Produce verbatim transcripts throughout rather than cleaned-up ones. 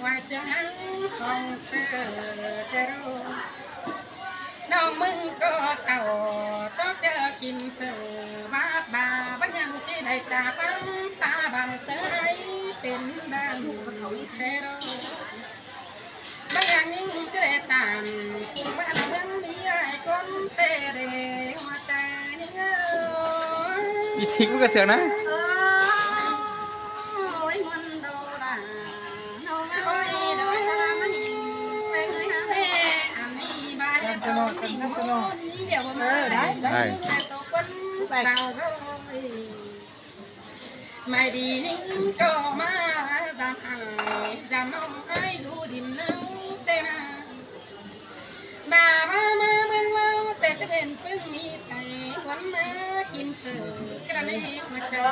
ꞌva ꞌchương hăng khong ꞌtơ ꞌtơ ꞌlô. ꞌNọng ꞌmứng ꞌcọ tảu tók ꞌchớ kin phở báp ba báu ꞌnhắng ꞌchí đảy ta ꞌphắng ta bang sáư pên bang ꞌtơ ꞌlô. Báu ꞌnhắng ꞌchí đảy tản phung bang ꞌmướng ꞌmí ai ꞌcốn ꞌtẹ đê ꞌhua ꞌtẹ ꞌnhắng ơi. ꞌMí thính ꞌmắn ꞌcọ sương ꞌnớ. Ôi, ꞌmuôn đô đa. Ôi, đô đa ꞌmắn. Ôi, ôi, ôi, ôi, ôi, ôi. Ờ, đảy, đảy. Đảy. Mai đi ꞌnhắng ꞌcọ ꞌmá dăm ai, dăm ꞌnọng ai đu đin ꞌnáo ꞌtẹ ꞌmá. Ba ꞌmá ꞌmá bươn ꞌláo ꞌtẹ ꞌtẹ pên ꞌpứng ꞌmí tai, ꞌhuốn ꞌmá kin phở, ꞌcọ ꞌlẹo ꞌmá chaư.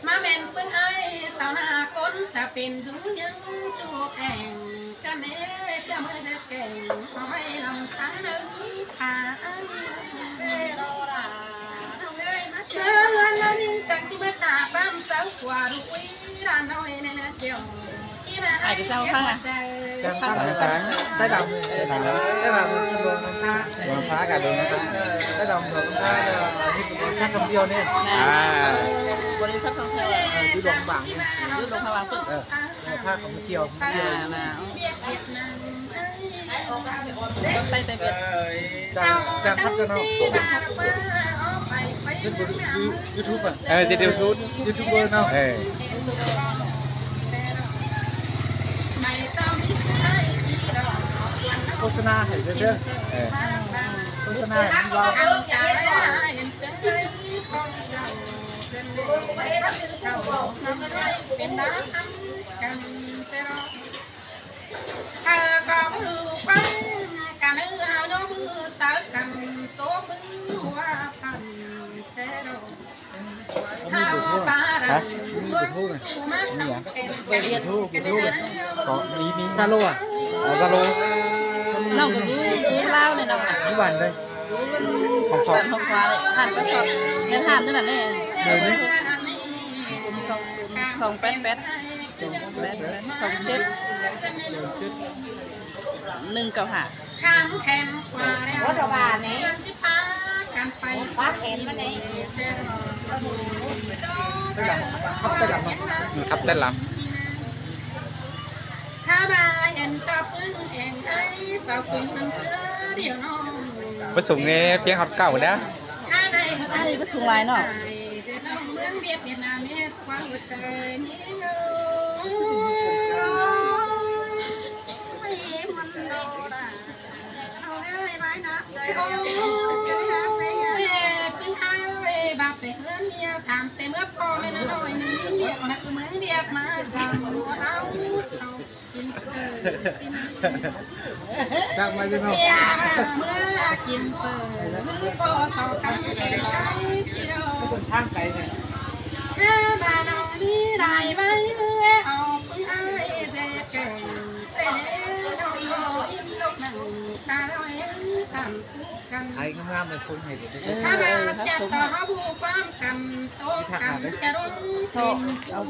ꞌMá ꞌmen ꞌpứng ai, sau ꞌna ꞌcốn ꞌchạ pên dú ꞌnhắng ꞌchu ẻng, ꞌcọ ꞌnê ꞌchạ ꞌmưa ꞌdệt kẻng, au ꞌmá lăm ꞌtáng ꞌnớ ꞌmí pha ăn. ꞌMá ꞌlứa ꞌnhắng chắng ꞌchí ꞌmá ta ꞌpăm sáư khua đu ꞌquí đa ꞌnọi ꞌnớ ꞌnớ ꞌchẹo. Ai ꞌcọ sau ꞌphắng à? Chắng ꞌphắng à? Tái đăm. Tái đăm. Tái đăm. Luông ꞌphạ cả luông ꞌphạ. Tái đăm luông ꞌphạ, ꞌnị ꞌcọ sắt thông thiêu ꞌnị. À. Bô đi sắt thông thiêu à? Ờ, dú luông bảng ꞌnị. Dú luông ꞌphạ bảng ꞌnị. Ờ, ꞌphạ ꞌcọ ꞌmá thiêu, ꞌmá thiêu. À, mà. Con tay tay Việt. Chắng, chắng khắp cho nó. เป็นยู- YouTube อ่ะ เออ จะ YouTube YouTuber เนาะ เออ โฆษณาให้เด้อ เออ โฆษณาให้เรา เออ ก็มือปังกัน เออ เอายกมือสาวกัน โตมือว่าพันแต่เรา ฮะ YouTube YouTube ก็มี มี มี ซาโลอ่ะ อ๋อ ซาโล เราก็สู้ สู้ลาวเนี่ยนะ อยู่บ้านเลย ของสอง ของขวาเลย หันไปสอง ในหันเท่านั้นเอง เดี๋ยวนี้ ศูนย์สองศูนย์ สองแปดแปด แปดแปด สองเจ็ด หนึ่งเก้าห้า ข้างแขนขวาแล้ว ว่าจะว่าไหน ที่พากันไป ว่าแขนมาไหน ครับ ด้านหลัง ครับ ด้านหลัง ถ้ามาเห็นตาปึ้งเองไอ้สาวสูงสันเสื้อเดียวน้อง ประสงค์เนี่ยเพียงฮอดเก้านะ ถ้าใน อันนี้ก็สูงหลายเนาะ เมืองเวียดนามเฮ็ดความหัวใจนี้เงา ถามแต่เมื่อพ่อแม่น้อยนี่เมียคนนั้นคือเมืองเรียกมาสั่งเอา จากมาจะเนาะ เมียเมื่อกินเปิดมือพ่อสองครั้งแก่ใจเสียว ทางไกลเนี่ย ถ้ามาน้องมีหลายใบเอาปืนไอ้เด็กแก่ ไทยงามๆ มันส่งให้เด้อ ถ้ามาเสียต่อเขาผู้ความกันโตกันจะรุ่ง สอบ เอา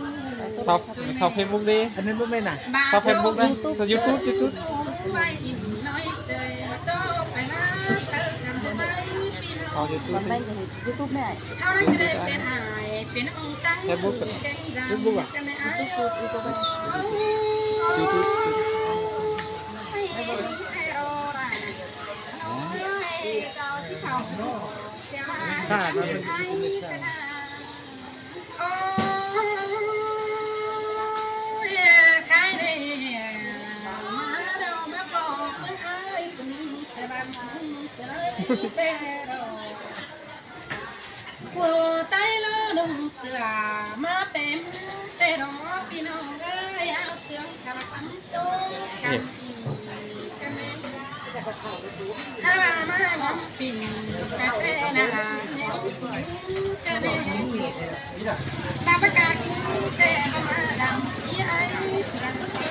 สอบ สอบ Facebook ดิ อันนั้นบ่แม่นน่ะ สอบ Facebook นะ YouTube YouTube YouTube ไว้อีกน้อยใจโตไปหาเจอกันจะไปปีน สอบ YouTube มันไม่เห็น YouTube แม่ เท่านั้นจะได้เป็นหายเป็นองค์ตั้ง Facebook เก่งดัง Facebook อ่ะ กันในอายุ YouTube YouTube ซ่านะ ผู้ใต้ล้อนุ่งเสื้อมาเป็นแต่ดอกพี่น้องเอ้ย เอาเสียงกระปันโตกันอีกกันแม่ ถ้ามาน้องปิ่นกาแฟนาแนวปิ่นกาแฟ ลาประกาศแต่มาดำที่ไอ้ที่รักที่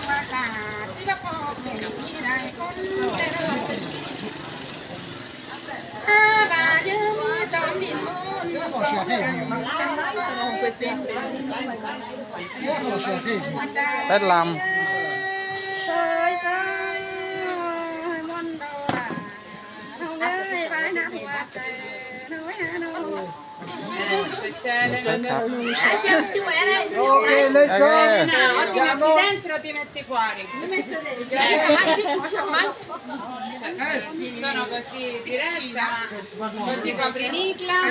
ว่าขาดที่ว่าพ่อมีหลายคนแต่เรา ถ้าบายืมตอนนี้มัน แป๊ดลำ ซอยซอยมันดอก เอาเลยไปนะหัวใจ เอาไว้หาน้อง Ok, let's go. Eh. No, ti metti dentro, ti metti fuori. Sono così diretta, così copri Nicla.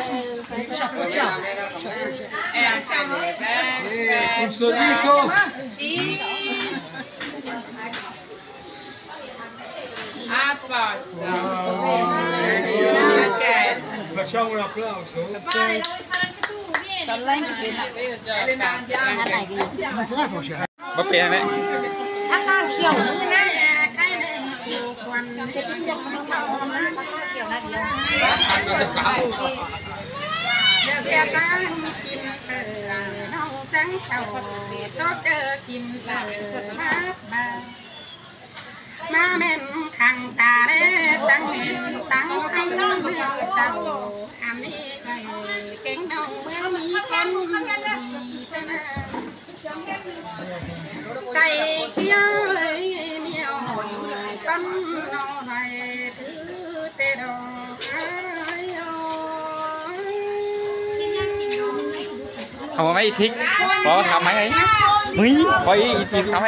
E anche a lui. Un sorriso. Sì. A posto. Ok. Facciamo un applauso. Vai, la vuoi fare anche tu? Vieni. มาเป็นไง ทั้งน้ำเขียวมือนะ เสร็จที่พวกมันเข้ามาเขียวนะเดียว เดี๋ยวเดี๋ยวตั้งกินเออน้องจังเข่า ต้องเจอกินเออมาบา มาแม่นขังตาแลจังแม่นตังเอาเมืองเจ้า อันนี้ไอ้เก่งน้องเมืองมีคนดีเป็นใส่เกี้ยวเลยเมียวต้นน้อยถือแต่ดอกไอ้ เอามาไหมอีกทิก ขอทำไหม เฮ้ย ขออีกทิกทำไหม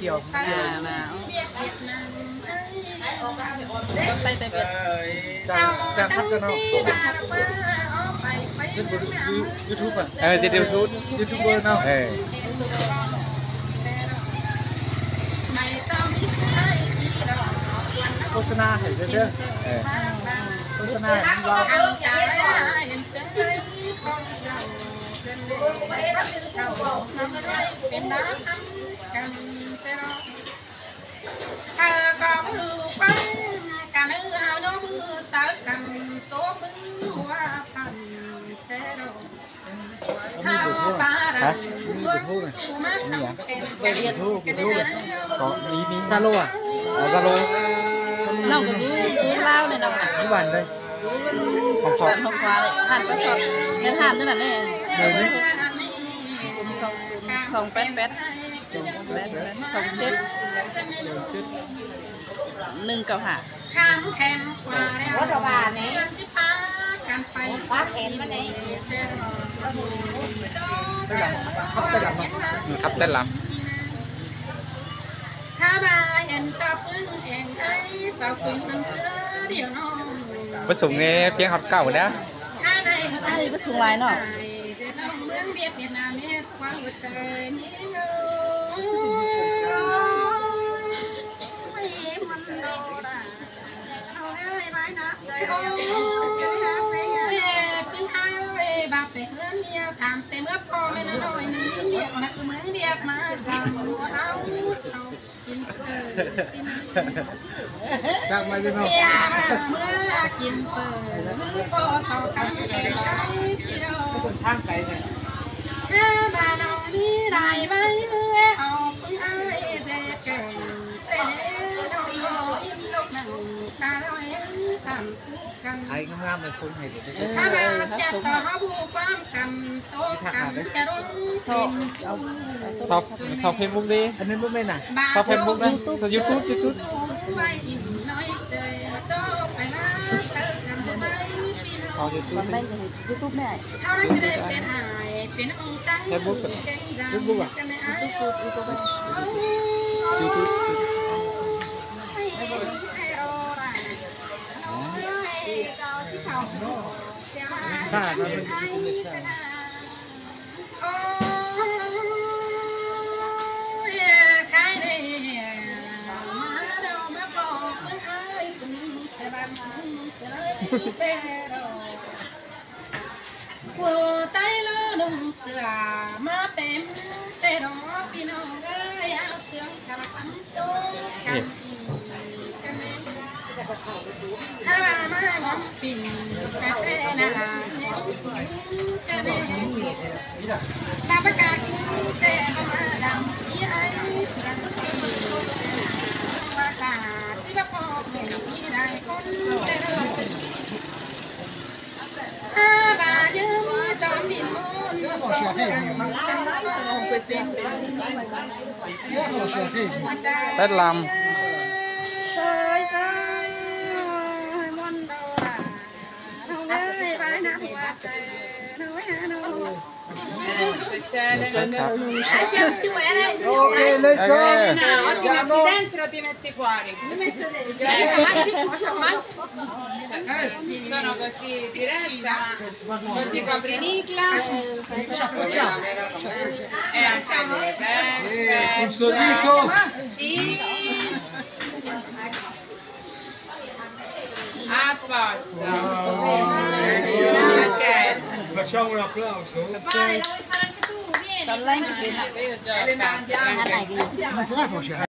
Kiều, Kiều. À, là. Tay, tay Việt. Chàng, chàng khắp cho nó. Bên của You-, YouTube à? Ờ, trên YouTube. YouTuber nào? Ờ. Cô Sana thấy thế thế. Ờ. Cô Sana thấy không? Hả? Có YouTube này. Có, Zalo à? Ờ, Zalo. Nó có YouTube, YouTube Lao này đâu nè. Cái bản đây. Không sao. Bản không khóa đấy. Hẳn có sao. Nên hẳn thế này này. Đây đấy. Sông, sông, sông, sông pét pét. แม่นๆ สองเจ็ด หนึ่งเก้าห้า ว่าแต่ว่านี่ ครับ ด้านหลัง ประสงค์เนี่ยเพียงฮอดเก้านะ ประสงค์หลายเนาะ จักมาอยู่เนาะ เมื่อกินเปิดมือพอสองคำแก่ใจสิโดน ทางไกลเนี่ย ถ้าบ้านเรามีได้ไว้เอาปืนไอ้เด็กแก่งแต่เด็กน้องอินลูกหนังตาลอยตามคู่กัน ไอ้งามๆมันส่งให้เด็ก เออ ถ้าบ้านเสียต่อเขาบุกความกันโตกันจะรุ่ง ซอก เอา ซอก ซอกเฟซบุ๊กดิ อันนี้ไม่ไม่น่ะ ซอกเฟซบุ๊กนะ YouTube YouTube YouTube ซอก YouTube มันไม่ YouTube แม่ เฟซบุ๊กอะ YouTube YouTube อ๋อ ซ่านะ ผู้ใต้ล้อนุ่งเสื้อมาเป็นแต่ดอกพี่น้องเอ้ยเอาเสื้อกับคำโตกัน Tết Lam. Ok, let's go. Ok. Dentro ti metti fuori. Sono così diretta, così copri Nicla. E anche a me. Perfetto. Un sorriso. Sì. A posto. Ok. Facciamo un applauso. Vai, la vuoi fare anche tu? Vieni. Io già ho fatto. Ma te la faccio?